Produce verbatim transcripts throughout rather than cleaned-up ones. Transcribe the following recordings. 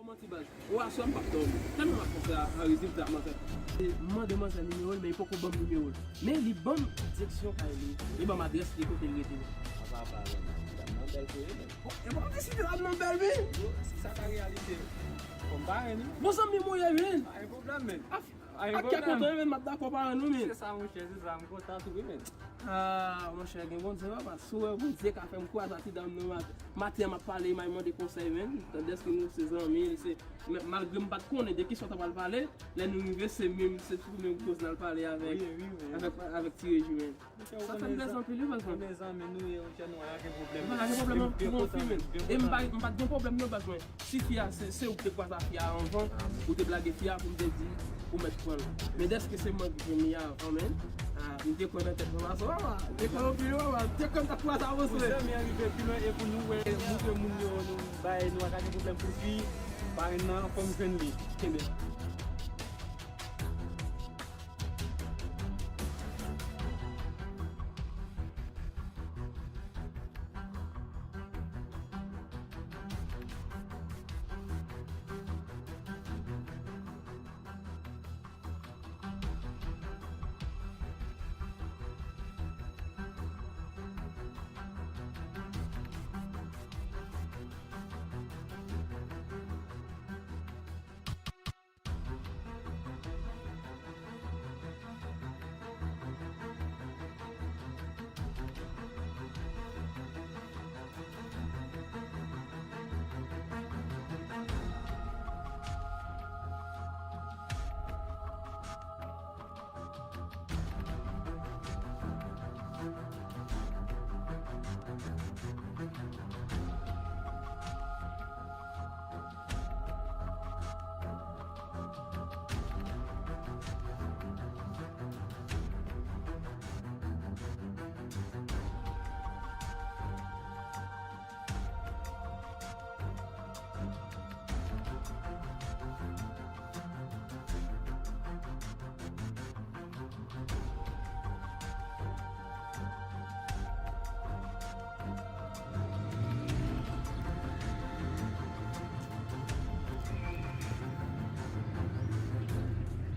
Manti baz. Ou aswè m p ap dòmi. Tèlman m ap panse a, a rezilta m ap fè. E, m mande manzè nimewo l, men li poko ban m nimewo l. Men li ban m direksyon kay li. Li ban m adrès li kote l rete. Papa, papa, men, dam nan bèl vre, men. Bon, e bon, si dam nan bèl, wi. Yo, si sa ta reyalite, fò m pare, wi. Bon, zanmi m ou ye, wi. Pa gen pwoblèm, men. Ak kè kontan, men, m ap dakò pare nou, men. Se sa, monchè, se sa, m kontan tou, wi, men. Ah, monchè, gen Bondye, papa. Si w wè Bondye ka fè m kwaze ak ti dam nan, maten an m ap pale, m al mande konsèy, men. Tandèske nou se zanmi, se, men, malgre m pa t konnen de kisa w ta pral pale, lè nou rive, se menm, se sou menm koz n al pale avèk, avèk, avèk Ti Reji, men. Sa fè m plezi anpil, wi, baz mwen. Zanmi nou ye, monchè, nou pa gen pwoblèm. Nou pa gen pwoblèm, non, pou konfime. E m pa, m pa t gen pwoblèm, non, baz mwen. Si fi a, se, se ou ki te kwaze a fi a anvan, ou te blage fi a pou m te di, ou mèt pran l. Men dèske se mwen ki jwenn li avan, men. Ah, m te kwè nan tèt mwen, baz mwen, m te kwè anpil, wi, m te kwè m t ap kwaze avans mwen. Pou zanmi an rive pi lwen e pou nou wè, montre moun yo, nou bay, nou pa ka gen pwoblèm pou fi, parenn nan, fò m jwenn li. Kenbe la.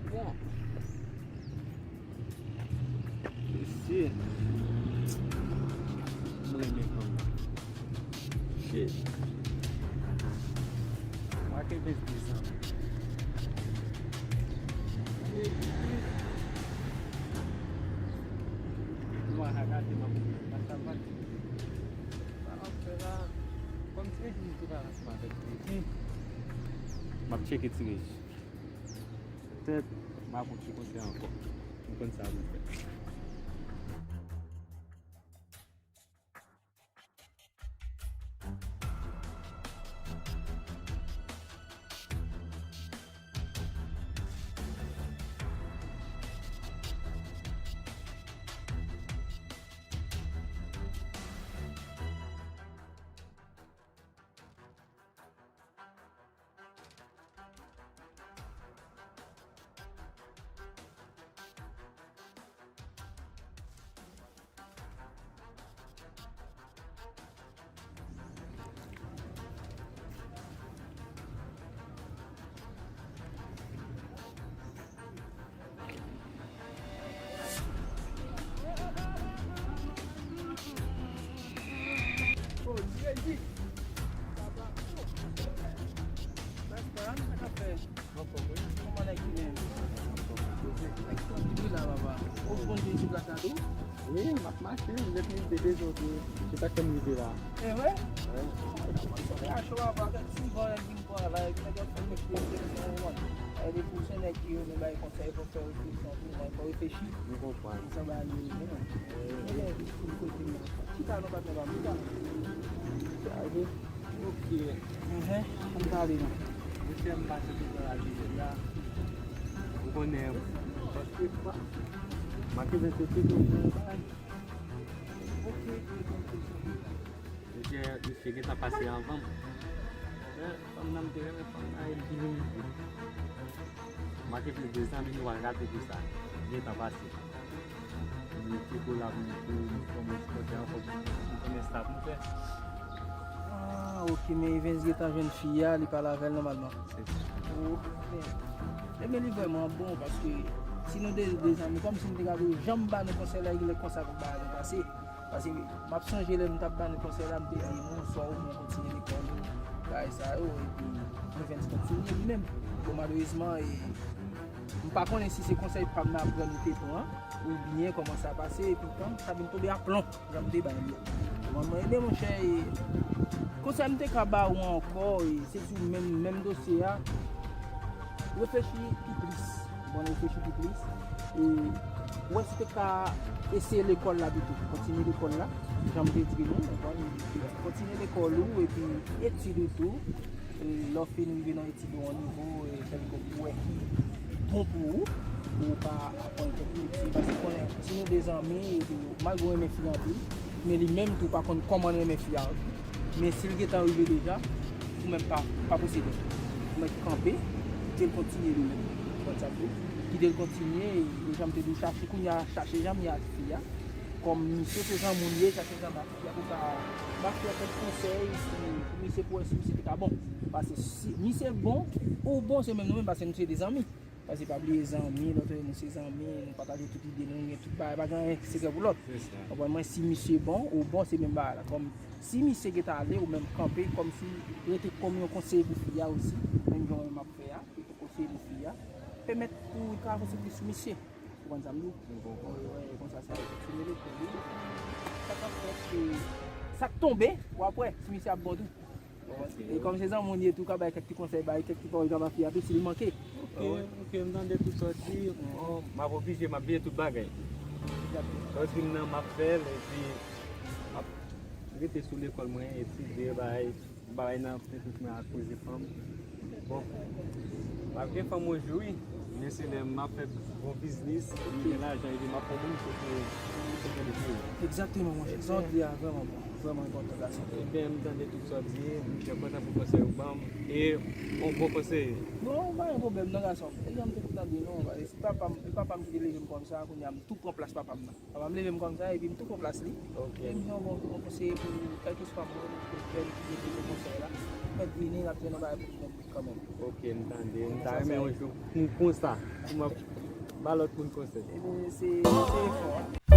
Bon. Mesye. Mwen renmen fanm nan. Shit. Make vez dizan. Nou a gade m ap sa pati. Sa m ap fè la. Kòm se jis de pa ansanm avèk li. M ap tcheke Ti Reji. Tèt, m ap konn ki konn fè ankò. M konn sa pou m fè. Oh, Ti Reji. Sa va? Baz, sa k ap fè? Anfòm, wi. Kòman nèg ki menm? Anfòm, wi. Nèg ki konn li la, papa. Ou konn vin sou plas la tou? Wi, m ap mache, m ret rive dezòde. Se sa k fè m rive la. E vre? Wi. Sa fè a cho, papa, kèk ti van nèg vin pran la, epi nèg ap fè nèg te fè, e, de pou se nèg ki yo, nou bay konsèy, fò fè refleksyon tou, men fò reflechi. M konprann. Sa ba li, men. E, e, pou kote m la. Chita non, patnè pa m, chita. Sa, wi. Ok. Mhm. Ann pale non. Monchè, m pase tout nan la vizit la. Ou konnen, paske pa, make vèsye tout yon bagay. Ok. Monchè, misye gentan pase anvan m. Men, fanm nan, m te renmen fanm nan, e l vini rive. Make plis de zanmi nou pa rate pou sa. Gentan pase. Li te kolab pou nou fè yon ti kote ankò pou nou konnen sa pou nou fè. Ah, Ah, ok, men Evens gentan jwenn fi a, li pale avè l nòmalman. Ok. Ebyen, li vrèman bon, paske si nou de, de zanmi, kòmsi m te ka di w, jan m ba nou konsèy la, e lè konsa pou bagay yo pase. Paske m ap sonje lè m t ap ba nou konsèy la, m te di nou, swa ou mwen kontinye lekòl ou, bagay sa yo, epi Evens kontinye li menm. Bon, malerezman, e, m pa konnen si se konsèy pa m nan apre nou te pran, oubyen kòman sa pase, epi kan sa vin tonbe a plon. Jan m te bay li a. Mwen, mwen, ebyen, monchè, e, konsèy m te ka ba ou ankò, e, se sou menm, menm dosye a. Reflechi pi plis. Bon, reflechi pi plis. E, wè si te ka eseye lekòl la pito. Kontinye lekòl la. Jan m te di nou, kontinye lekòl ou, epi etid ou tou. E, lè w fin rive nan etid ou a yon nivo, e, kèlkonk ou wè ki bon pou ou, pou ou pa aprann kèk lekti, paske konnen, si nou de zanmi, epi malgre w renmen fi anpil, men li menm tou pa konn kòman l renmen fi a. Men si l gentan rive deja, ou menm pa, pa posede. Ou mèt kanpe, kite l kontinye li menm. Ou konn sa m di w? Kite l kontinye, e jan m te di w, chache kounye a, chache jan m ye ak fi a. Kòm misye se zanmi w ye, chache jan m ak fi a pou ka ba fi a kèk konsèy, si, pou misye pou wè si misye te ka bon. Paske si misye bon, ou bon, se menm nou menm, paske nou se de zanmi. Paske pa bliye zanmi, lòt nou se zanmi, nou pataje tout ide nou, nou gen tout bagay, pa gen anyen ki sekrè pou lòt. Se sa. Konprann mwen, si misye bon, ou bon, se menm bagay la. Kòm si misye gentan ale, ou menm kanpe, kòmsi rete kòm yon konseye pou fi a osi, menm jan mwen m ap fè a, rete konseye pou fi a, pèmèt pou li ka avanse plis sou misye. Ou konprann sa m di w? Mwen konprann. Wi, wi, konsa sa ye. Kontinye lekòl li. Sa k ap fèt, se sa k tonbe, w ap wè si misye ap bon tou. Ok. E kòm se zanmi w ye tou, ka bay kèk ti konsèy, bay kèk ti pawòl, ka ba fi a tou, si l manke. Ok, ok, m tande tout sa w di. Bon, m ap oblije, m ap bliye tout bagay. Egzakteman. Sa w di m nan, m ap fè l, epi m ap rete sou lekòl mwen, etidye, bay bagay nan tèt mwen ak koze fanm. Bon, m ap gen fanm yon jou, wi. Men se lè m ap fè bon biznis, m gen lajan, epi m ap pran moun kote, kote de yo. Egzakteman, monchè. Sa w di a vrèman bon, vrèman enpòtan, gason. Ebyen, m tande tout sa w di, m byen kontan pou konsèy ou ban m. E, yon bon konseye. Non, pa gen pwoblèm, non, gason. E jan m te tande, non, e papa m, e papa m ki te leve m konsa, kounye a m tou pran plas papa m nan. Papa m leve m kòmsa, epi m tou pran plas li. Ok. E m gen yon bon, bon konseye pou kèlkeswa moun, pou jèn ki vle pote konsèy la. Mèt vini, l ap jwenn yon bagay pou li menm kanmenm. Ok, m tande. M ta renmen yon jou pou m konsa, pou m ap ba lòt moun konsèy. Ebyen, se, se efò a.